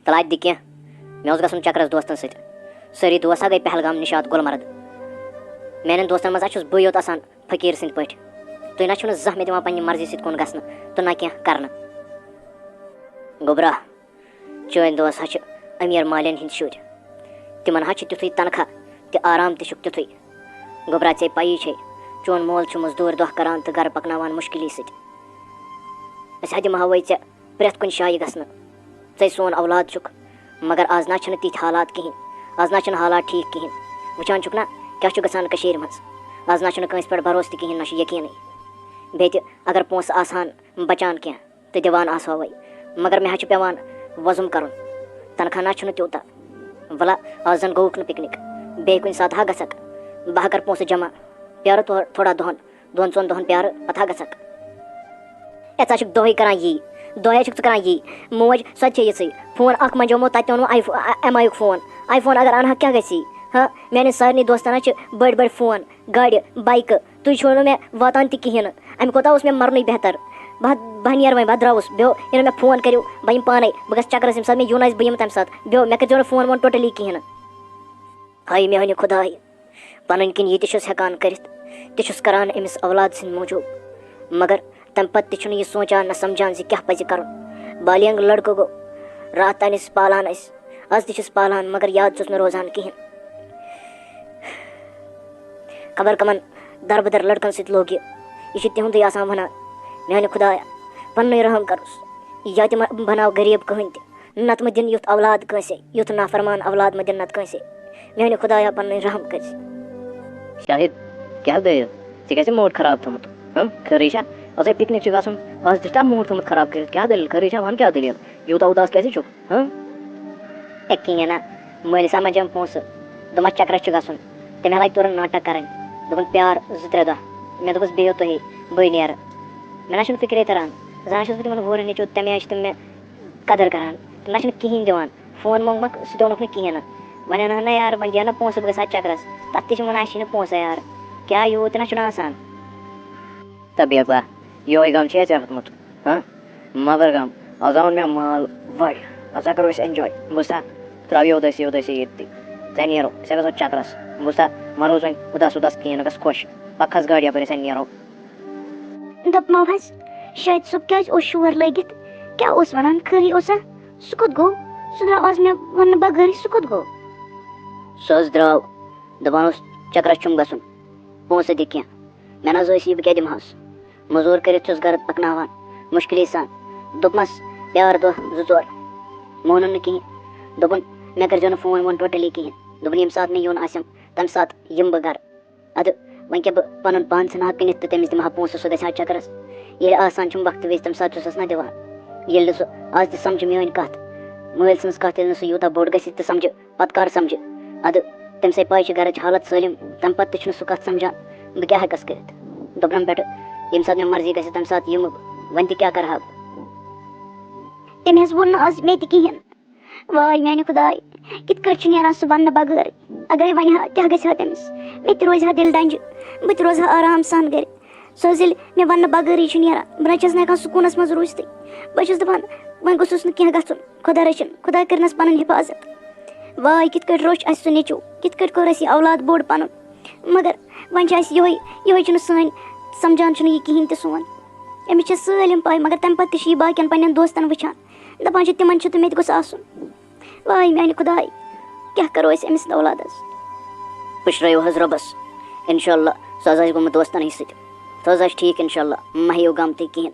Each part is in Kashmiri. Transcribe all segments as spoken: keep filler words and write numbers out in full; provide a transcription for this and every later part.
تَلہٕ اَتہِ دِ کینٛہہ۔ مےٚ اوس گژھُن چکرس دوستن سۭتۍ۔ سٲری دوس ہا گٔے پہلگام، نشاط، گُلمرگ۔ میانٮ۪ن دوستن منٛز ہا چھُس بٕے یوت آسان فقیٖر سٕنٛدۍ پٲٹھۍ۔ تُہۍ نہ چھِو نہٕ زانٛہہ مےٚ دِوان پننہِ مرضی سۭتۍ کُن گژھنہٕ تہٕ نہ کینٛہہ کرنہٕ۔ گوٚبرا، چٲنۍ دوس ہا چھِ أمیٖر مالٮ۪ن ہٕنٛدۍ شُرۍ۔ تِمن ہا چھُ تیُتھُے تنخواہ تہِ آرام تہِ چھُکھ تیُتھُے۔ گوٚبرا، ژےٚ پَیی چھے، چون مول چھُ مزدوٗرۍ دۄہ کران تہٕ گرٕ پکناوان مُشکِلی سۭتۍ۔ أسۍ ہا دِمہٕ ہاوے ژےٚ پرٛٮ۪تھ کُنہِ جایہِ گژھنہٕ۔ ژٕے سون اولاد چھُکھ، مگر آز نہ چھِنہٕ تِتھۍ حالات کِہیٖنۍ۔ آز نہ چھِنہٕ حالات ٹھیٖک کِہیٖنۍ۔ وٕچھان چھُکھ نہ کیٛاہ چھُ گژھان کٔشیٖرِ منٛز۔ آز نہ چھُنہٕ کٲنٛسہِ پٮ۪ٹھ بھروسہٕ تہِ کِہیٖنۍ، نہ چھُ یقیٖنٕے۔ بیٚیہِ تہِ اگر پونٛسہٕ آسہٕ ہن بچان کینٛہہ تہٕ دِوان آسہٕ ہاوے، مگر مےٚ حظ چھُ پٮ۪وان وۄزُم کرُن۔ تنخواہ نہ چھُنہٕ تیوٗتاہ۔ وَلہ، آز زن گوٚوُکھ نہٕ پکنک، بیٚیہِ کُنہِ ساتہٕ ہا گژھکھ۔ بہٕ ہا کرٕ پونٛسہٕ جمع، پیارٕ تھو-، تھوڑا دۄہن۔ دۄن ژۄن دۄہن پیارٕ، پتہٕ ہا گژھکھ۔ ہے، ژٕ ہا چھُکھ دۄہے کران یی، دۄہے چھُکھ ژٕ کران یی۔ موج، سۄ تہِ چھےٚ یِژھٕے۔ فون اکھ منجومو، تتہِ تہِ اوٚنمُت آی فو-، آ، ایم آی یُک فون۔ آی فون اگر انہا، کیٛاہ گژھی؟ ہا، میانٮ۪ن سارنٕے دوستن ہا چھِ بٔڑۍ بٔڑۍ فون، گاڑِ، بایکہٕ۔ تُہۍ چھُو نہٕ مےٚ واتان تہِ کِہیٖنۍ نہٕ۔ امہِ کھۄتہٕ اوس مےٚ مرنُے بہتر۔ بہٕ ہا، بہٕ ہا نیرٕ وۄنۍ، بہٕ ہا درٛاوُس۔ بیو، ییٚلہِ مےٚ فون کٔرِو، بہٕ یِمہٕ پانے۔ بہٕ گژھٕ چکرس، ییٚمہِ ساتہٕ مےٚ یُن آسہِ، بہٕ یِمہٕ تمہِ ساتہٕ۔ بیو، مےٚ کٔرۍزیو نہٕ فون وون totally کِہیٖنۍ نہٕ۔ ہاے میانہِ خدایہِ، پنٕنۍ کِنۍ یہِ تہِ چھُس ہٮ۪کان کٔرِتھ، تہِ چھُس کران أمِس اولاد سٕنٛدِ موٗجوٗب۔ مگر تَمہِ پتہٕ تہِ چھُنہٕ یہِ سونٛچان نہ سمجھان زِ کیٛاہ پزِ کرُن۔ بالینگ لڑکہٕ گوٚو، راتھ تانۍ ٲسۍ پالان أسۍ، از تہِ چھِس پالان، مگر یاد چھُس نہٕ روزان کِہیٖنۍ۔ خبر کمن دربدر لڑکن سۭتۍ لوٚگ یہِ۔ یہِ چھُ تِہُنٛدُے آسان ونان، میانہِ خدایا، پننُے رحم کرُس، یا تہِ مہ بناو غریب کٕہٕنۍ تہِ۔ نتہٕ مہٕ دِن یُتھ اولاد کٲنٛسے، یُتھ نافرمان اولاد مہٕ دِن نتہٕ کٲنٛسے۔ میانہِ خدایا، پننُے رحم کٔرۍ زِ۔ شاہد، کیٛاہ دٔلیٖل؟ ژےٚ کیٛازِ mood خراب تھوٚمُت؟ ہم؟ خٲرٕے چھا؟ ٲسے پکنک چھُ گژھُن، آز دِژ تۄہہِ mood تھوٚمُت خراب کٔرِتھ۔ کیٛاہ دٔلیٖل؟ خٲرٕے چھا؟ وَن کیٛاہ دٔلیٖل؟ یوٗتاہ اُداس کیٛازِ چھُکھ؟ ہم؟ ہے، کِہیٖنۍ نہ۔ مٲلِس آو منجم پونٛسہٕ، دوٚپمَس چکرس چھُ گژھُن۔ تٔمۍ ہلاے توٚرُن ناٹک کرٕنۍ۔ دوٚپُن پیار زٕ ترٛےٚ دۄہ۔ مےٚ دوٚپُس بِہِو تُہی، بٕے نیرٕ۔ مےٚ نہ چھُنہٕ فِکرے تران۔ زانٛہہ چھُس بہٕ تِمن ہورٕ نیٚچوٗ، تَمہِ آیہِ چھِ تِم مےٚ قدر کران۔ تِم نہ چھِنہٕ کِہیٖنۍ دِوان۔ فون موٚنگمَکھ، سُہ دیُنکھ نہٕ کِہیٖنۍ نہٕ۔ وۄنۍ اَنہٕ ہا نہ یار، وۄنۍ دِیہِ ہا نہ پونٛسہٕ، بہٕ گژھٕ ہا چکرس۔ تَتھ تہِ چھِ وَنان، اَسہِ چھِنہٕ پونٛسہٕ یار۔ کیٛاہ یوٗت تہِ نہ چھُنہٕ آسان۔ طبیعت با، یِہوٚے غم چھُ اَسہِ آمُت، ہاں؟ مگر غم، آز آو مےٚ مال واریاہ۔ آز ہا کرو أسۍ enjoy۔ بوٗزتھا؟ ترٛاو یہِ اُدٲسی، اُدٲسی ییٚتہِ تہِ۔ ژےٚ نیرو، أسۍ ہا گژھو چکرس۔ بوٗزتھا؟ مہ روز وۄنۍ اُداس اُداس کِہیٖنۍ نہٕ، گژھ خۄش۔ پکھ کھس گاڑِ یپٲرۍ، أسۍ ہا نیرو۔ دوٚپمو حظ، شاید سُہ کیٛازِ اوس شور لٲگِتھ؟ کیٛاہ اوس وَنان؟ خٲرٕے اوسا؟ سُہ کوٚت گوٚو؟ سُہ درٛاو آز مےٚ وَننہٕ بغٲرٕے، سُہ کوٚت گوٚو؟ سُہ حظ درٛاو، دَپان اوس چکرس چھُم گژھُن، پونٛسہٕ دِ کینٛہہ۔ مےٚ نہ حظ ٲسی، بہٕ کیٛاہ دِمہٕ ہس؟ مٔزوٗر کٔرِتھ چھُس گرٕ پکناوان مُشکِلی سان۔ دوٚپمَس پیار دۄہ زٕ ژور، مونُن نہٕ کِہیٖنۍ۔ دوٚپُن مےٚ کٔرۍزیو نہٕ فون وون totally کِہیٖنۍ۔ دوٚپُن ییٚمہِ ساتہٕ مےٚ یُن آسٮ۪م، تَمہِ ساتہٕ یِمہٕ بہٕ گرٕ۔ اَدٕ وۄنۍ کیٛاہ بہٕ پَنُن پان ژھٕنہٕ ہا کٕنِتھ تہٕ تٔمِس دِمہٕ ہا پونٛسہٕ، سُہ گژھِ ہا چَکرَس؟ ییٚلہِ آسان چھُم وقتہٕ وِزِ، تَمہِ ساتہٕ چھُسَس نہ دِوان۔ ییٚلہِ نہٕ سُہ آز تہِ سَمجھِ میٛٲنۍ کَتھ، مٲلۍ سٕنٛز کَتھ ییٚلہِ نہٕ سُہ یوٗتاہ بوٚڑ گژھِ تہٕ سَمجھِ، پَتہٕ کَر سَمجھِ؟ اَدٕ تٔمِس ہے پَے چھِ گَرٕچ حالت سٲلِم، تَمہِ پَتہٕ تہِ چھُنہٕ سُہ کَتھ سَمجھان۔ بہٕ کیٛاہ ہٮ۪کَس کٔرِتھ؟ دوٚپنَم پٮ۪ٹھٕ، ییٚمہِ ساتہٕ مےٚ مرضی گژھِ، تَمہِ ساتہٕ یِمہٕ بہٕ۔ وۄنۍ تہِ کیٛاہ کَرٕ ہا بہٕ؟ تٔمۍ حظ ووٚن نہٕ آز مےٚ تہِ کِہیٖنۍ۔ واے میانہِ خداے، کِتھ کٲٹھۍ چھُ نیران سُہ وَننہٕ بغٲرٕے؟ اگرے وَنہِ ہا، کیٛاہ گژھِ ہا تٔمِس؟ مےٚ تہِ روزِ ہا دِل ڈَنجہِ، بہٕ تہِ روزٕ ہا آرام سان گرِ۔ سُہ حظ ییٚلہِ مےٚ وَننہٕ بغٲرٕے چھُ نیران، بہٕ نہ چھَس نہٕ ہٮ۪کان سکوٗنَس منٛز روٗزتھٕے۔ بہٕ چھَس دَپان، وۄنۍ گوٚژھُس نہٕ کینٛہہ گژھُن، خۄدا رٔچھِن، خۄدا کٔرِنَس پَنٕنۍ حِفاظت۔ واے، کِتھ کٲٹھۍ روٚچھ اَسہِ سُہ نیٚچوٗ، کِتھ کٲٹھۍ کوٚر اَسہِ یہِ اولاد بوٚڑ پَنُن۔ مگر وۄنۍ چھِ اَسہِ یِہوٚے، یِہوٚے چھُنہٕ سٲنۍ، سَمجھان چھُنہٕ یہِ کِہیٖنۍ تہِ سون۔ أمِس چھےٚ سٲلِم پَے، مگر تَمہِ پَتہٕ تہِ چھِ یہِ باقیَن پنٛنٮ۪ن دوستَن وٕچھان۔ دَپان چھِ، تِمَن چھُ تہٕ مےٚ تہِ گوٚژھ آسُن۔ واے میٛانہِ خۄداے، کیٛاہ کَرو أسۍ أمِس اولادَس؟ پُشرٲیِو حظ رۄبَس۔ اِنشاءاللہ، سُہ حظ آسہِ گوٚمُت دوستَنٕے سۭتۍ۔ سُہ حظ آسہِ ٹھیٖک اِنشاءاللہ، مہ ہیٚیِو غم تُہۍ کِہیٖنۍ۔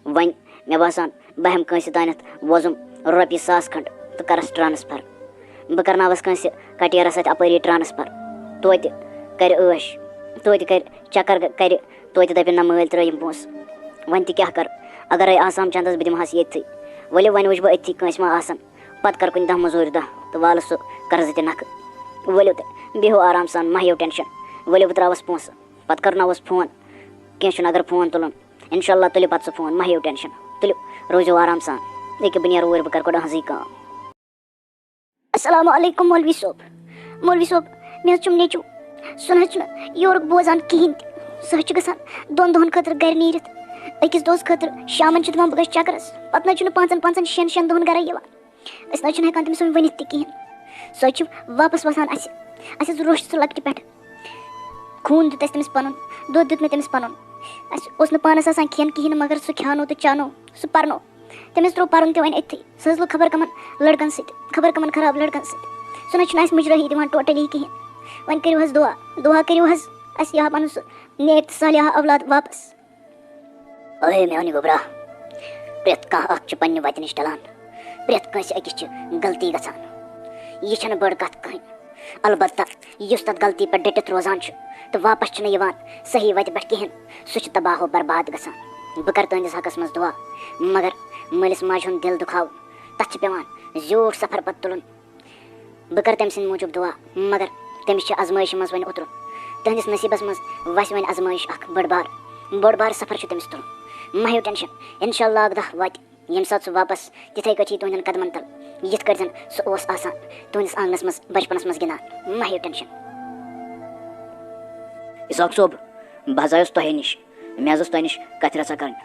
وۄنۍ، مےٚ باسان، بہٕ ہٮ۪مہٕ کٲنٛسہِ تانٮ۪تھ وۄزُم رۄپیہِ ساس کھنٛڈ تہٕ کَرَس transfer۔ بہٕ کَرناوَس کٲنٛسہِ کَٹیرَس اَتھِ اَپٲری transfer۔ توتہِ کَرِ عٲش، توتہِ کَرِ چَکَر، کَرِ توتہِ دَپہِ نہ مٲلۍ ترٛٲیِم پونٛسہٕ۔ وۄنۍ تہِ کیٛاہ کَرٕ؟ اگرے آسام چَندَس بہٕ دِمہٕ ہَس ییٚتھٕے۔ ؤلِو وۄنۍ وٕچھٕ بہٕ أتھی کٲنٛسہِ ما آسَن، پَتہٕ کَرٕ کُنہِ دۄہ مٔزوٗرۍ دۄہ تہٕ والہٕ سُہ قرضہٕ تہِ نَکھٕ۔ ؤلِو تہٕ بِہِو آرام سان، مہ ہیٚیِو tension۔ ؤلِو بہٕ ترٛاوَس پونٛسہٕ، پَتہٕ کَرناوَس فون۔ کینٛہہ چھُنہٕ، اگر فون تُلُن، اِنشاءاللہ تُلہِ پَتہٕ سُہ فون، مہ ہیٚیِو tension۔ تُلِو، روٗزِو آرام سان۔ ییٚکیٛاہ بہٕ نیرٕ اوٗرۍ، بہٕ کَرٕ گۄڈٕ أہٕنٛزٕے کٲم۔ السلام علیکم مولوی صٲب۔ مولوی صٲب، مےٚ حظ چھُم نیٚچوٗ، سُہ نہ حظ چھُنہٕ یورُک بوزان کِہیٖنۍ تہِ۔ سُہ حظ چھُ گژھان دۄن دۄہَن خٲطرٕ گَرِ نیٖرِتھ، أکِس دۄہَس خٲطرٕ شامَن چھُ دَپان بہٕ گژھٕ چَکرَس، پَتہٕ نہ حظ چھُنہٕ پانٛژَن پانٛژَن شٮ۪ن شٮ۪ن دۄہَن گَرَے یِوان۔ أسۍ نہ حظ چھِنہٕ ہٮ۪کان تٔمِس وۄنۍ ؤنِتھ تہِ کِہیٖنۍ۔ سُہ حظ چھُ واپَس وَسان اَسہِ۔ اَسہِ حظ روٚچھ سُہ لۄکٹہِ پٮ۪ٹھ۔ خوٗن دیُت اَسہِ تٔمِس پَنُن، دۄد دیُت مےٚ تٔمِس پَنُن۔ اَسہِ اوس نہٕ پانَس آسان کھٮ۪ن کِہیٖنۍ، مگر سُہ کھیٛانو تہٕ چانو، سُہ پَرنو۔ تٔمِس ترٛوو پَرُن تہِ وۄنۍ أتھی۔ سُہ حظ لوٚگ خبر کَمَن لٔڑکَن سۭتۍ، خبر کَمَن خراب لٔڑکَن سۭتۍ۔ سُہ نہ حظ چھُنہٕ اَسہِ مُجرٲہی دِوان totally کِہیٖنۍ۔ وۄنۍ کٔرِو حظ دُعا، دُعا کٔرِو حظ اَسہِ یہِ ہا پَنُن سُہ نیک تہٕ صالحہ اولاد واپَس۔ اے میٛانہِ گوٚبرا، پرٛٮ۪تھ کانٛہہ اَکھ چھُ پنٛنہِ وَتہِ نِش ڈَلان، پرٛٮ۪تھ کٲنٛسہِ أکِس چھِ غلطی گژھان۔ یہِ چھَنہٕ بٔڑ کَتھ کٕہٕنۍ۔ البتہ یُس تَتھ غلطی پٮ۪ٹھ ڈٔٹِتھ روزان چھُ تہٕ واپَس چھُنہٕ یِوان صحیح وَتہِ پٮ۪ٹھ کِہیٖنۍ، سُہ چھُ تباہ و برباد گژھان۔ بہٕ کَرٕ تُہٕنٛدِس حقَس منٛز دُعا، مگر مٲلِس ماجہِ ہُنٛد دِل دُکھاوُن، تَتھ چھِ پٮ۪وان زیوٗٹھ سفر پَتہٕ تُلُن۔ بہٕ کَرٕ تٔمۍ سٕنٛدِ موٗجوٗب دُعا، مگر تٔمِس چھِ آزمٲیشہِ منٛز وۄنۍ اُترُن۔ تُہٕنٛدِس نصیٖبَس منٛز وَسہِ وۄنۍ آزمٲیِش اَکھ بٔڑ بار، بوٚڑ بار سفر چھُ تٔمِس تُلُن۔ مہ ہیٚیِو tension، اِنشاء اللہ اَکھ دۄہ واتہِ، ییٚمہِ ساتہٕ سُہ واپَس تِتھَے کٲٹھۍ یی تُہٕنٛدٮ۪ن قدمَن تَل، یِتھ کٲٹھۍ زَن سُہ اوس آسان تُہٕنٛدِس آنٛگنَس منٛز بَچپَنَس منٛز گِنٛدان۔ مہ ہیٚیِو tension۔ اِسحاق صٲب، بہٕ حظ آیوس تۄہے نِش۔ مےٚ حظ ٲس تۄہہِ نِش کَتھِ رَژھا کَرٕنۍ۔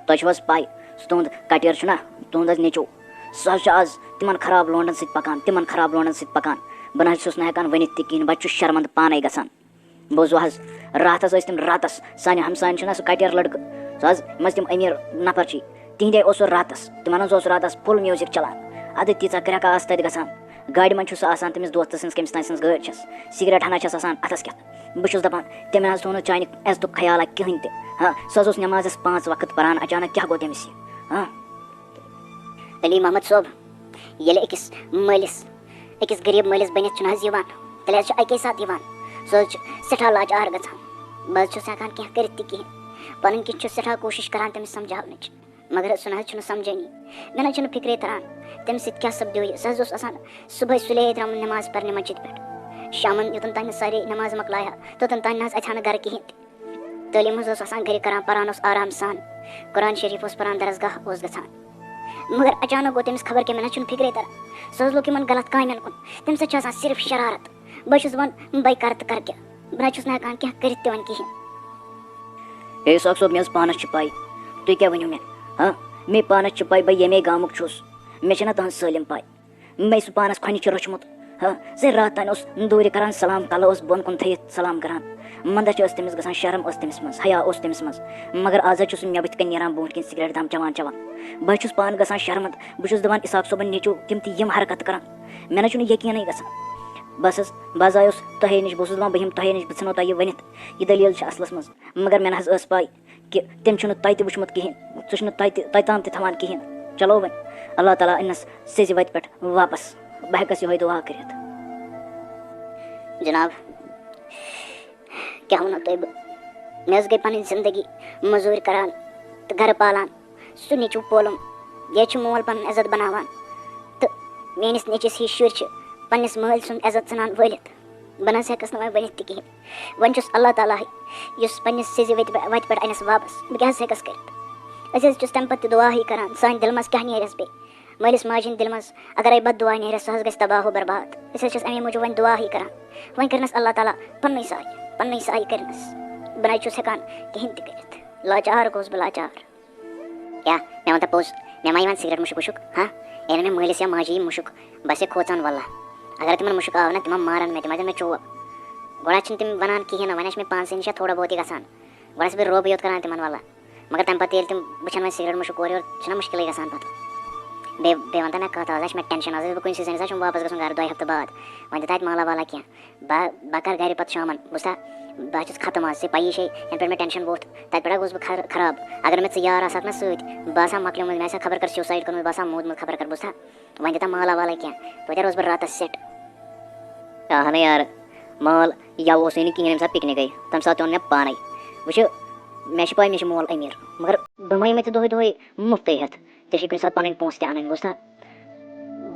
تۄہہِ چھو حظ پَے، سُہ تُہُنٛد کَٹیٖر چھُنہ، تُہُنٛد حظ نیٚچوٗ، سُہ حظ چھُ آز تِمَن خراب لونٛڈَن سۭتۍ پَکان، تِمَن خراب لونٛڈَن سۭتۍ پَکان۔ بہٕ نہ حظ چھُس نہٕ ہٮ۪کان ؤنِتھ تہِ کِہیٖنۍ، بہٕ حظ چھُس شرمنٛدٕ پانَے گژھان۔ بوٗزوٕ حظ، راتَس ٲسۍ تِم، راتَس سانہِ ہمساین چھُنہ سُہ کَٹیٖر لٔڑکہٕ، سُہ حظ، یِم حظ تِم أمیٖر نفر چھِ، تِہِنٛدے اوس سُہ راتَس، تِمَن حظ اوس راتَس full music چَلان۔ اَدٕ تیٖژاہ کرٛٮ۪کہٕ آسہٕ تَتہِ گژھان۔ گاڑِ منٛز چھُ سُہ آسان تٔمِس دوستہٕ سٕنٛز، کٔمِس تام سٕنٛز گٲڑۍ چھَس، سِگریٹ ہنا چھَس آسان اَتھَس کٮ۪تھ۔ بہٕ چھُس دَپان، تٔمۍ نہ حظ تھوٚو نہٕ چانہِ عزتُک خیالا کِہیٖنۍ تہِ۔ ہاں، سُہ حظ اوس نٮ۪مازَس پانٛژھ وقت پَران، اچانک کیٛاہ گوٚو تٔمِس یہِ؟ ہاں؟ علی محمد صٲب، ییٚلہِ أکِس مٲلِس، أکِس غریٖب مٲلِس بٔنِتھ چھُنہٕ حظ یِوان، تیٚلہِ حظ چھُ اَکے ساتہٕ یِوان۔ سُہ حظ چھُ سٮ۪ٹھاہ لاچار گژھان۔ بہٕ حظ چھُس ہٮ۪کان کینٛہہ کٔرِتھ تہِ کِہیٖنۍ۔ پَنٕنۍ کِنۍ چھُس سٮ۪ٹھاہ کوٗشِش کَران تٔمِس سَمجھاونٕچ، مگر سُہ نہ حظ چھُنہٕ سَمجھٲنی۔ مےٚ نہ حظ چھُنہٕ فِکرے تَران، تٔمِس سۭتۍ کیٛاہ سَپدیو یہِ۔ سُہ حظ اوس آسان صُبحٲے سُلے درٛامُت نٮ۪ماز پَرنہِ مسجد پٮ۪ٹھ۔ شامَن یوٚتَن تام نہٕ سارے نٮ۪مازٕ مۄکلایہِ ہا، توٚتَن تام نہ حظ اَژِ ہا نہٕ گَرٕ کِہیٖنۍ تہِ۔ تعلیٖم حظ اوس آسان گَرِ کَران، پَران اوس آرام سان، قرآن شریٖف اوس پَران، درسگاہ اوس گژھان۔ مگر اچانک گوٚو تٔمِس خبر کیٛاہ، مےٚ نہ حظ چھُنہٕ فِکرے تَران۔ سُہ حظ لوٚگ یِمَن غلط کامٮ۪ن کُن۔ تٔمِس حظ چھِ آسان صرف شرارت۔ بہٕ چھُس دَپان، بہٕ کَرٕ تہٕ کَرٕ کیٛاہ؟ بہٕ نہ حظ چھُس نہٕ ہٮ۪کان کینٛہہ کٔرِتھ تہِ وۄنۍ کِہیٖنۍ۔ ہے ساق صٲب، مےٚ حظ پانَس چھِ پَے۔ تُہۍ کیٛاہ ؤنِو مےٚ؟ ہاں، مےٚ پانَس چھِ پَے، بہٕ ییٚمے گامُک چھُس۔ مےٚ چھَنہ تُہٕنٛز سٲلِم پَے۔ مےٚ سُہ پانَس کھۄنہِ چھُ روٚچھمُت۔ ہاں، سُہ راتھ تام اوس دوٗرِ کَران سلام، کَلہٕ اوس بۄن کُن تھٲیِتھ سلام کَران۔ منٛدَچھ ٲس تٔمِس گژھان، شرم ٲس تٔمِس منٛز، حیا اوس تٔمِس منٛز۔ مگر آز حظ چھُ سُہ مےٚ بٕتھِ کَنۍ نیران برونٛٹھ کِنۍ سِگریٹ دام چٮ۪وان چٮ۪وان۔ بہٕ حظ چھُس پانہٕ گژھان شرمنٛد، بہٕ چھُس دَپان، اِسحاق صٲبَن نیٚچوٗ تِم تہِ یِم حرکت کَران۔ مےٚ نہ حظ چھُنہٕ یقیٖنٕے گژھان۔ بَس حظ، بہٕ حظ آیوس تۄہے نِش، بہٕ اوسُس دَپان، بہٕ یِمہٕ تۄہے نِش، بہٕ ژھٕنو تۄہہِ یہِ ؤنِتھ، یہِ دٔلیٖل چھِ اَصلَس منٛز۔ مگر مےٚ نہ حظ ٲس پَے کہِ تٔمۍ چھُنہٕ تۄہہِ تہِ وٕچھمُت کِہیٖنۍ، سُہ چھُنہٕ تۄہہِ تہِ، تۄہہِ تام تہِ تھاوان کِہیٖنۍ۔ چلو وۄنۍ، اللہ تعالیٰ اَنِنَس سیٚزِ وَتہِ پٮ۪ٹھ واپَس۔ بہٕ ہٮ۪کَس یِہوٚے دُعا کٔرِتھ۔ جِناب، کیٛاہ وَنو تۄہہِ بہٕ؟ مےٚ حظ گٔے پَنٕنۍ زِندگی مٔزوٗرۍ کَران تہٕ گَرٕ پالان۔ سُہ نیٚچوٗ پولُم، یہِ حظ چھُ مول پَنُن عزت بَناوان۔ تہٕ میٛٲنِس نیٚچوِس ہِوۍ شُرۍ چھِ پنٛنِس مٲلۍ سُنٛد عزت ژھٕنان وٲلِتھ۔ بہٕ نہ حظ ہٮ۪کَس نہٕ وۄنۍ ؤنِتھ تہِ کِہیٖنۍ۔ وۄنۍ چھُس اللہ تعالیٰ ہٕے، یُس پنٛنِس سیٚزِ وَتہِ پٮ۪-، وَتہِ پٮ۪ٹھ اَنٮ۪س واپَس۔ بہٕ کیٛاہ حظ ہٮ۪کَس کٔرِتھ؟ أسۍ حظ چھِس تَمہِ پَتہٕ تہِ دُعا ہٕے کَران، سانہِ دِلہٕ منٛز کیٛاہ نیرٮ۪س بیٚیہِ؟ مٲلِس ماجہِ ہِنٛدِ دِلہٕ منٛز اگرَے بد دُعا نیرٮ۪س، سُہ حظ گژھِ تباہ و برباد۔ أسۍ حظ چھِس اَمے موٗجوٗب وۄنۍ دُعا ہٕے کَران۔ وۄنۍ کٔرِنَس اللہ تعالیٰ پنٛنُے سایہِ، پنٛنُے سایہِ کٔرِنَس۔ بہٕ نہ حظ چھُس ہٮ۪کان کِہیٖنۍ تہِ کٔرِتھ۔ لاچار گوس بہٕ، لاچار۔ کیٛاہ؟ مےٚ وَن تہٕ پوٚز، مےٚ ما یِوان سِگریٹ مُشُک وُشُک؟ ہاں؟ ییٚلہِ مےٚ مٲلِس یا ماجہِ یی مُشُک، بہٕ آسے کھوژان واللہ۔ اگر تِمَن مُشُک آو نہ، تِمَن مارَن مےٚ، تِم ہَتن مےٚ چوب۔ گۄڈٕ حظ چھِنہٕ تِم وَنان کِہیٖنۍ نہٕ، وۄنۍ حظ چھِ مےٚ پانسٕے نِش اَتھ تھوڑا بہت یہِ گژھان۔ گۄڈٕ ٲسٕس بہٕ روبٕے یوت کَران تِمَن واللہ۔ مگر تَمہِ پَتہٕ ییٚلہِ تِم وٕچھَن وۄنۍ سِگریٹ مُشُک اورٕ یورٕ، چھُنہ مُشکِلٕے گژھان پَتہٕ۔ بیٚیہِ، بیٚیہِ وَن تہٕ مےٚ کَتھ، آز حظ چھِ مےٚ ٹٮ۪نشَن، آز حظ بہٕ کُنہِ سۭتۍ زَنہِ، آز چھُم واپَس گژھُن گَرٕ دۄیہِ ہفتہٕ بعد۔ وۄنۍ دِتھ اَتہِ مالا والا کینٛہہ۔ بہٕ، بہٕ کَرٕ گَرِ پَتہٕ شامَن، بوٗزتھا؟ بہٕ حظ چھُس ختم آز، ژےٚ پَیی چھے، یَنہٕ پٮ۪ٹھ مےٚ ٹٮ۪نشَن ووٚتھ، تَتہِ پٮ۪ٹھ حظ گوس بہٕ خر-، خراب۔ اگر مےٚ ژٕ یار آسہٕ ہَکھ نہ سۭتۍ، بہٕ آسہٕ ہا مۄکلیومُت، مےٚ آسہٕ ہا خبر کَر suicide کوٚرمُت، بہٕ آسہٕ ہا موٗدمُت خبر کَر، بوٗزتھا؟ وۄنۍ دِتہ مالا والا کینٛہہ، توتہِ روزٕ بہٕ راتَس سٮ۪ٹ۔ اہنُو یارٕ، مال یَوٕ اوسُے نہٕ کِہیٖنۍ ییٚمہِ ساتہٕ پِکنِک گٔے، تَمہِ ساتہٕ اوٚن مےٚ پانَے۔ وٕچھِ، مےٚ چھِ پَے مےٚ چھِ مول أمیٖر، مگر بہٕ ما یِمَے ژےٚ دۄہَے دۄہَے مُفتٕے ہٮ۪تھ؟ ژےٚ چھِ کُنہِ ساتہٕ پَنٕنۍ پونٛسہٕ تہِ اَنٕنۍ، بوٗزتھا؟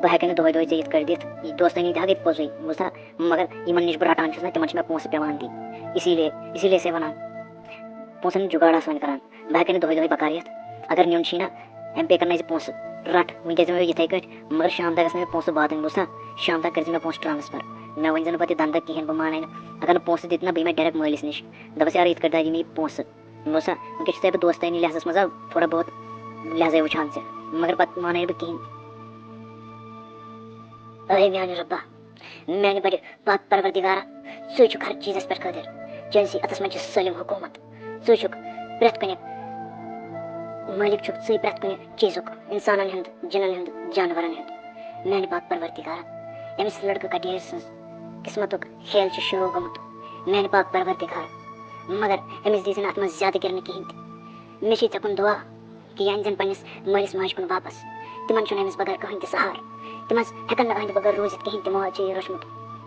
بہٕ ہٮ۪کَے نہٕ دۄہَے دۄہَے ژےٚ یِتھ کٲٹھۍ دِتھ۔ یہِ دوستٲنی تہِ ہا گٔے پوٚزُے، بوٗزتھا؟ مگر یِمَن نِش بہٕ رَٹان چھُس نہ، تِمَن چھِ مےٚ پونٛسہٕ پٮ۪وان دِنۍ۔ اسی لیے، اسی لیے چھسے وَنان، پونٛسَن ہُنٛد جُگاڑ آسہٕ وۄنۍ کَران۔ بہٕ ہٮ۪کَے نہٕ دۄہَے دۄہَے بکار یِتھ۔ اگر نیُن چھی نہ، ایم پے کَرنٲے زِ پونٛسہٕ، رَٹ وٕنکٮ۪س دِمَے بہٕ یِتھَے کٲٹھۍ، مگر شام تامَتھ گژھِ نہٕ مےٚ پونٛسہٕ واتٕنۍ، بوٗزتھا؟ شام تام کٔرۍ زِ مےٚ پونٛسہٕ transfer۔ مےٚ ؤنۍ زِ نہٕ پَتہٕ یہِ دَنٛدٕ کِہیٖنۍ، بہٕ مانَے نہٕ۔ اگر نہٕ پونٛسہٕ دِتۍ نہ، بہٕ یِمَے direct مٲلِس نِش، دَپَس، یارٕ، یِتھ کٲٹھۍ دادی مےٚ یہِ پونٛسہٕ۔ بوٗزتھا؟ وٕنکٮ۪س چھُسے بہٕ دوستٲنی لحاظَس منٛز، آ، تھوڑا بہت لحاظے وٕچھان ژےٚ، مگر پَتہٕ مانَے نہٕ بہٕ کِہیٖنۍ۔ اے میانہِ رۄبا، میانہِ بڑِ پاک پروردگارا، ژٕے چھُکھ ہر چیٖزس پٮ۪ٹھ قٲدِر۔ چٲنِسٕے اَتھس منٛز چھِ سٲلِم حکوٗمت۔ ژٕے چھُکھ پرٛٮ۪تھ کُنہِ مٲلِک، چھُکھ ژٕے پرٛٮ۪تھ کُنہِ چیٖزُک، اِنسانن ہُنٛد، جِنن ہُنٛد، جانورن ہُنٛد۔ میانہِ پاک پروردگارا، أمِس لڑکہٕ کٹیٖر سٕنٛز قسمتُک کھیل چھُ شروٗع گوٚمُت۔ میانہِ پاک پروردگارا، مگر أمِس دیٖزِ نہٕ اَتھ منٛز زیادٕ گِرنہٕ کِہیٖنۍ تہِ۔ مےٚ چھِ ژےٚ کُن دُعا کہِ یہِ أنۍزٮ۪ن پنٛنِس مٲلِس ماجہِ کُن واپس۔ تِمن چھُنہٕ أمِس بغٲر کٕہٕنۍ تہِ سہارٕ۔ تِم حظ ہٮ۪کن نہٕ أہٕنٛدِ بغٲر روٗزِتھ کِہیٖنۍ۔ تِمو حظ چھِ یہِ روٚچھمُت،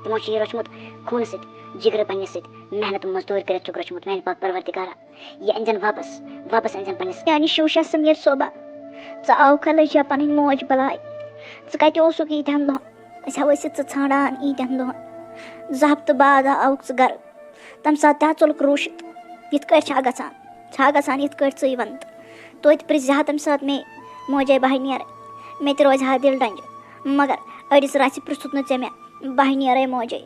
تِمو چھِ یہِ روٚچھمُت خوٗنہٕ سۭتۍ، جِگرٕ پنٛنِس سۭتۍ، محنت مٔزدوٗرۍ کٔرِتھ چھُکھ روٚچھمُت۔ میانہِ پاک پروردگارا، یہِ أنۍزٮ۪ن واپس، واپس أنۍزٮ۪ن پنٛنِس۔ یعنی شوٗشا سمیٖر صٲبا، ژٕ آوکھا لٔجا پنٕنۍ موج بلاے؟ ژٕ کتہِ اوسُکھ ییٖتہن دۄہن؟ أسۍ ہا ٲسۍ ژٕ ژھانڈان ییٖتہن دۄہن۔ زٕ ہفتہٕ بعد آوُکھ ژٕ گرٕ۔ تَمہِ ساتہٕ تہِ ہا ژوٚلُکھ روٗشِتھ۔ یِتھ کٲٹھۍ چھا گژھان؟ چھا گژھان یِتھ کٲٹھۍ ژٕے وَن تہٕ؟ توتہِ پرٛژھِ زِ ہا تَمہِ ساتہٕ مے موجے بہٕ ہا نیرٕ، مےٚ تہِ روزِ ہا دِل ڈنٛجہِ۔ مگر أڑِس رَژھِ پرٛژھُتھ نہٕ ژےٚ مےٚ، بہٕ ہا نیرَے موجے۔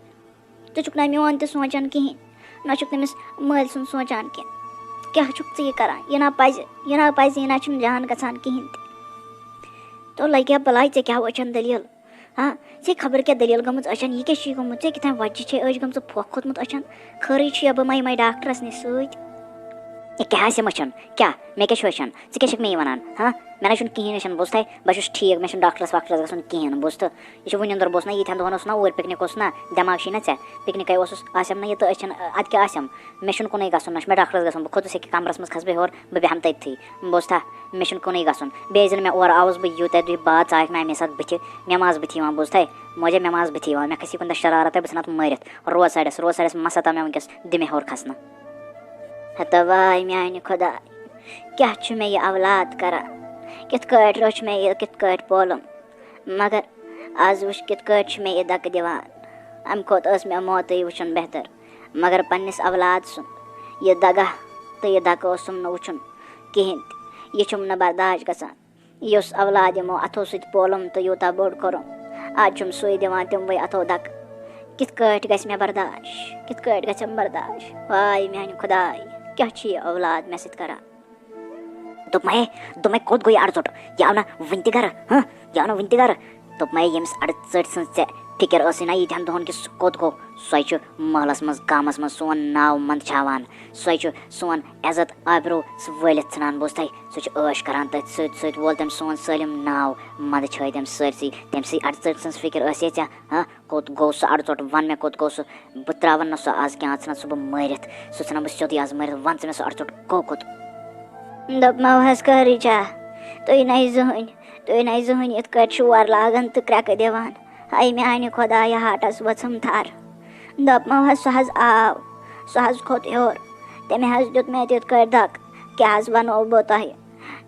ژٕ چھُکھ نہ میون تہِ سونٛچان کِہیٖنۍ، نہ چھُکھ تٔمِس مٲلۍ سُنٛد سونٛچان کینٛہہ۔ کیٛاہ چھُکھ ژٕ یہِ کَران؟ یہِ نہ پَزِ، یہِ نہ پَزِ، یہِ نہ چھُنہٕ جان گژھان کِہیٖنۍ تہِ۔ تو لَگہِ ہا بَلاے، ژےٚ کیٛاہ وٕچھان دٔلیٖل؟ ہاں، ژےٚ خبر کیٛاہ دٔلیٖل گٔمٕژ أچھن؟ یہِ کیٛاہ چھُے گوٚمُت؟ ژےٚ کِتھ کٔنۍ وَجہِ چھے أچھ گٔمژٕ پھۄکھ کھوٚتمُت أچھن؟ خٲرٕے چھُ یا بہٕ ما یِمَے ڈاکٹرَس نِش سۭتۍ؟ ہے، کیٛاہ آسہِ یِم أچھن؟ کیٛاہ؟ مےٚ کیٛاہ چھُ أچھن؟ ژٕ کیٛاہ چھَکھ مےٚ یہِ وَنان؟ ہاں؟ مےٚ نہ چھُنہٕ کِہیٖنۍ أچھن، بوٗزتھَے؟ بہٕ چھُس ٹھیٖک، مےٚ چھُنہٕ ڈاکٹرَس واکٹرَس گژھُن کِہیٖنۍ، بوٗزتھٕ؟ یہِ چھُ وٕنیُنٛدُر، بہٕ اوسُس نہ ییٖتِہَن دۄہَن اوسُس نہ اوٗرۍ پِکنِک اوسُس نہ، دٮ۪ماغ چھُے نہ ژےٚ؟ پِکنِکَے اوسُس، آسٮ۪م نہ یہِ تہٕ أچھن، اَدٕ کیٛاہ آسٮ۪م؟ مےٚ چھُنہٕ کُنُے گژھُن، نہ چھُ مےٚ ڈاکٹرَس گژھُن، بہٕ کھوٚتُس ییٚکیٛاہ کَمرَس منٛز، کھَسہٕ بہٕ ہیوٚر، بہٕ بیٚہمہٕ تٔتھی، بوٗزتھا؟ مےٚ چھُنہٕ کُنُے گژھُن۔ بیٚیہِ زِ نہٕ مےٚ اورٕ آوُس بہٕ یوٗتاہ دُہہِ بعد، ژٕ آیَکھ مےٚ اَمے ساتہٕ بٕتھِ، مےٚ ما آسہٕ بٕتھِ یِوان، بوٗزتھَے؟ موجے، مےٚ ما آسہٕ بٕتھِ یِوان، مےٚ کھَسی کُنہِ دۄہ شرارت تہٕ بہٕ ژھٕنہٕ اَتھ مٲرِتھ۔ روڈ سایڈَس، روڈ سایڈَس مَسا تام مےٚ وٕنۍکٮ۪س، دِ مےٚ ہیوٚر کھَسنہٕ۔ ہتہٕ واے میٛانہِ خۄداے، کیٛاہ چھُ مےٚ یہِ اولاد کَران؟ کِتھ کٲٹھۍ روٚچھ مےٚ یہِ، کِتھ کٲٹھۍ پولُم؟ مگر آز وٕچھ کِتھ کٲٹھۍ چھُ مےٚ یہِ دَکہٕ دِوان۔ اَمہِ کھۄتہٕ ٲس مےٚ موتٕے وٕچھُن بہتر۔ مگر پنٛنِس اولاد سُنٛد یہِ دَگہ تہٕ یہِ دَکہٕ اوسُم نہٕ وٕچھُن کِہیٖنۍ تہِ۔ یہِ چھُم نہٕ برداش گژھان۔ یُس اولاد یِمو اَتھو سۭتۍ پولُم تہٕ یوٗتاہ بوٚڑ کوٚرُم، آز چھُم سُے دِوان تِموٕے اَتھو دَکہٕ۔ کِتھ کٲٹھۍ گژھِ مےٚ برداش؟ کِتھ کٲٹھۍ گژھٮ۪م برداش؟ واے میٛانہِ خۄداے، کیٛاہ چھُ یہِ اولاد مےٚ سۭتۍ کَران؟ دوٚپمَے، دوٚپمَے، کوٚت گوٚو یہِ اَڑٕ ژوٚٹ؟ یہِ آو نہ وٕنہِ تہِ گَرٕ، ہہ؟ یہِ آو نہ وٕنہِ تہِ گَرٕ؟ دوٚپمَے، ییٚمِس اَڑٕ ژٔٹۍ سٕنٛز ژےٚ فِکِر ٲسٕے نہ ییٖتِہَن دۄہَن کہِ سُہ کوٚت گوٚو؟ سۄے چھُ محلَس منٛز، گامَس منٛز سون ناو منٛدچھاوان۔ سۄے چھُ سون عزت آبروٗ سُہ وٲلِتھ ژھٕنان، بوٗزتھَے؟ سُہ چھُ عٲش کَران تٔتھۍ سۭتۍ سۭتۍ، وول تٔمۍ سون سٲلِم ناو منٛدچھٲے تٔمۍ سٲرسٕے۔ تٔمۍ سٕے اَڑٕ ژٔٹۍ سٕنٛز فِکِر ٲسے ژےٚ، ہہ؟ کوٚت گوٚو سُہ اَڑٕ ژوٚٹ؟ وَن مےٚ، کوٚت گوٚو سُہ؟ بہٕ ترٛاوَن نہٕ سُہ آز کینٛہہ، آز ژھٕنَتھ سُہ بہٕ مٲرِتھ۔ سُہ ژھٕنَن بہٕ سیوٚدُے آز مٲرِتھ۔ وَن ژٕ مےٚ، سُہ اَڑٕ ژوٚٹ گوٚو کوٚت؟ دوٚپمو حظ، خٲرٕے چھا؟ تُہۍ نَے زٕہٕنۍ، تُہۍ نَے زٕہٕنۍ یِتھ کٲٹھۍ شور لاگان تہٕ کرٛٮ۪کہٕ دِوان۔ ہاے میٛانہِ خۄدایہِ، ہاٹَس ؤژھٕم تھَر۔ دوٚپمو حظ، سُہ حظ آو، سُہ حظ کھوٚت ہیوٚر۔ تٔمۍ حظ دیُت مےٚ تِتھ کٲٹھۍ دَکہٕ، کیٛاہ حظ وَنو بہٕ تۄہہِ؟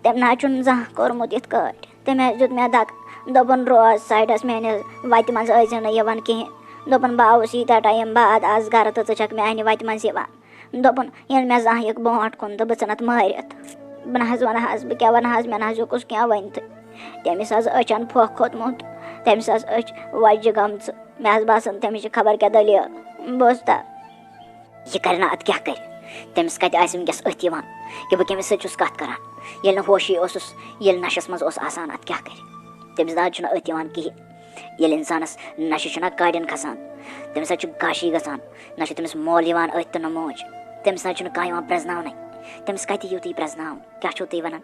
تٔمۍ نہ حظ چھُنہٕ زانٛہہ کوٚرمُت یِتھ کٲٹھۍ۔ تٔمۍ حظ دیُت مےٚ دَکہٕ، دوٚپُن، روز سایڈَس میٛانہِ وَتہِ منٛز ٲسۍ زِ نہٕ یِوان کِہیٖنۍ۔ دوٚپُن، بہٕ آوُس ییٖتیٛاہ ٹایم بعد آز گَرٕ تہٕ ژٕ چھَکھ میٛانہِ وَتہِ منٛز یِوان۔ دوٚپُن، ییٚلہِ مےٚ زانٛہہ یِکھ برونٛٹھ کُن تہٕ بہٕ ژھٕنَتھ مٲرِتھ۔ بہٕ نہ حظ وَنہٕ حظ، بہٕ کیٛاہ وَنہٕ حظ، مےٚ نہ حظ ہیوٚکُس کینٛہہ ؤنِتھٕے۔ تٔمِس حظ أچھَن پھۄکھ کھوٚتمُت، تٔمِس حظ أچھ وۄجہِ گٔمژٕ۔ مےٚ حظ باسان، تٔمِس چھِ خبر کیٛاہ دٔلیٖل۔ بوزتا؟ یہِ کَرِ نا اَدٕ کیٛاہ کَرِ؟ تٔمِس کَتہِ آسہِ وٕنۍکٮ۪س أتھۍ یِوان کہِ بہٕ کٔمِس سۭتۍ چھُس کَتھ کَران؟ ییٚلہِ نہٕ ہوشی اوسُس، ییٚلہِ نَشَس منٛز اوس آسان، اَدٕ کیٛاہ کَرِ؟ تٔمِس نہ حظ چھُنہٕ أتھۍ یِوان کِہیٖنۍ۔ ییٚلہِ اِنسانَس نَشہِ چھُنہ گاڑٮ۪ن کھَسان، تٔمِس حظ چھُ گاشی گژھان، نہ چھُ تٔمِس مول یِوان أتھۍ تہٕ نہ موج۔ تٔمِس نہ حظ چھُنہٕ کانٛہہ یِوان پرٛزناونَے۔ تٔمِس کَتہِ یِیِو تُہۍ پرٛزناوُن؟ کیٛاہ چھُو تُہۍ وَنان؟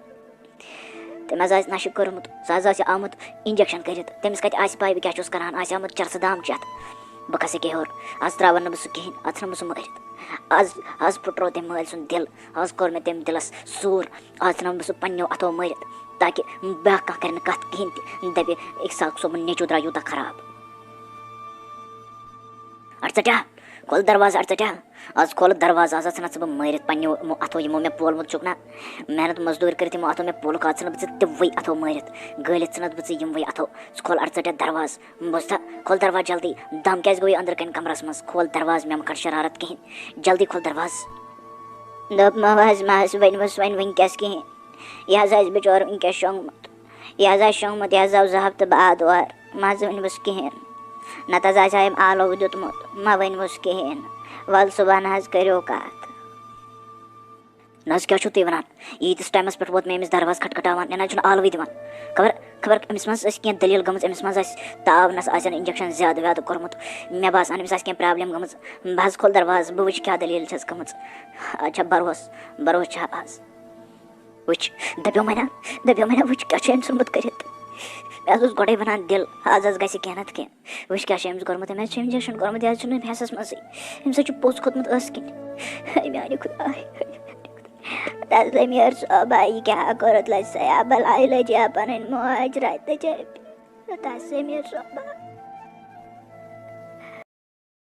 تٔمۍ حظ آسہِ نَشہٕ کوٚرمُت، سُہ حظ آسہِ آمُت injection کٔرِتھ۔ تٔمِس کَتہِ آسہِ پَے بہٕ کیٛاہ چھُس کَران؟ آسہِ آمُت چرسہٕ دام چٮ۪تھ۔ بہٕ کھسہٕ ییٚکیٛاہ ہیوٚر۔ آز ترٛاوَن نہٕ بہٕ سُہ کِہیٖنۍ، آز ژھٕنَن بہٕ سُہ مٲرِتھ۔ آز، آز پھٕٹرو تٔمۍ مٲلۍ سُنٛد دِل، آز کوٚر مےٚ تٔمۍ دِلَس سوٗر۔ آز ژھٕنَن بہٕ سُہ پنٛنیو اَتھو مٲرِتھ، تاکہِ بیٛاکھ کانٛہہ کَرِ نہٕ کَتھ کِہیٖنۍ تہِ، دَپہِ، اِسحاق صٲبُن نیٚچوٗ درٛاو یوٗتاہ خراب۔ اَڑٕ ژَٹیا، کھول دروازٕ، اَڑٕ ژَٹیا۔ آز کھول دروازٕ، آز ژھٕنَتھ ژٕ بہٕ مٲرِتھ پنٛنیو یِمو اَتھو، یِمو مےٚ پولمُت چھُکھ نا۔ محنت مزدوٗرۍ کٔرِتھ یِمو اَتھو مےٚ پولُکھ، آز ژھٕنَتھ بہٕ ژٕ تِموٕے اَتھو مٲرِتھ، گٲلِتھ ژھٕنَتھ بہٕ ژٕ یِموٕے اَتھو۔ ژٕ کھول، اَڑٕ ژَٹیا دروازٕ، بوزتا؟ کھول دروازٕ جلدی۔ دم کیٛازِ گوٚو یہِ أنٛدرٕ کَنہِ کمرَس منٛز؟ کھول دروازٕ، مےٚ مہٕ کَر شرارت کِہیٖنۍ، جلدی کھول دروازٕ۔ دوٚپمو حظ، مَس ؤنۍوُس وۄنۍ وٕنۍ کیٛاہ کِہیٖنۍ، یہِ حظ آسہِ بِچور وٕنۍکٮ۪س شۄنٛگمُت۔ یہِ حظ آسہِ شۄنٛگمُت، یہِ حظ آو زٕ ہفتہٕ بعد اورٕ۔ مہ حظ ؤنۍوُس کِہیٖنۍ۔ نَتہٕ حظ آسہِ ہا أمۍ آلو دیُتمُت، مہ ؤنۍوُس کِہیٖنۍ۔ وَلہٕ صُبحن حظ کٔرِو کَتھ۔ نہ حظ، کیٛاہ چھُو تُہۍ وَنان؟ ییٖتِس ٹایمَس پٮ۪ٹھ ووت مےٚ أمِس دروازٕ کھٹکھٹاوان، یہِ نہ حظ چھُنہٕ آلوٕے دِوان۔ خبر خبر أمِس منٛز ٲسۍ کینٛہہ دٔلیٖل گٔمٕژ، أمِس منٛز آسہِ تاونَس آسن injection زیادٕ ویادٕ کوٚرمُت۔ مےٚ باسان أمِس آسہِ کینٛہہ problem گٔمٕژ۔ بہٕ حظ کھول دروازٕ، بہٕ وٕچھِ کیٛاہ دٔلیٖل چھَس گٔمٕژ۔ اَتہِ چھا بروس، بروس چھا آز؟ وٕچھ، دَپیو مےٚ نا، دَپیو مےٚ نا، وٕچھ کیٛاہ چھُ أمۍ ژھُنمُت کٔرِتھ۔ مےٚ حظ اوس گۄڈَے وَنان دِل، آز حظ گژھِ کینٛہہ نَتہٕ کینٛہہ۔ وٕچھ کیٛاہ چھُ أمِس کوٚرمُت، أمۍ حظ چھُ injection کوٚرمُت، یہِ حظ چھُنہٕ أمۍ حٮ۪سَس منٛزٕے۔ أمِس حظ چھُ پوٚز کھوٚتمُت ٲسہٕ کِنۍ۔ ہے میٛانہِ خۄداے۔ تسلیمیر صٲبا، یہِ کیٛاہ کوٚرُتھ لَسیا؟ بَلاے لٔج یا پَنٕنۍ موج رَتہِ چیٚپہِ۔ تسلیمیر صٲبا۔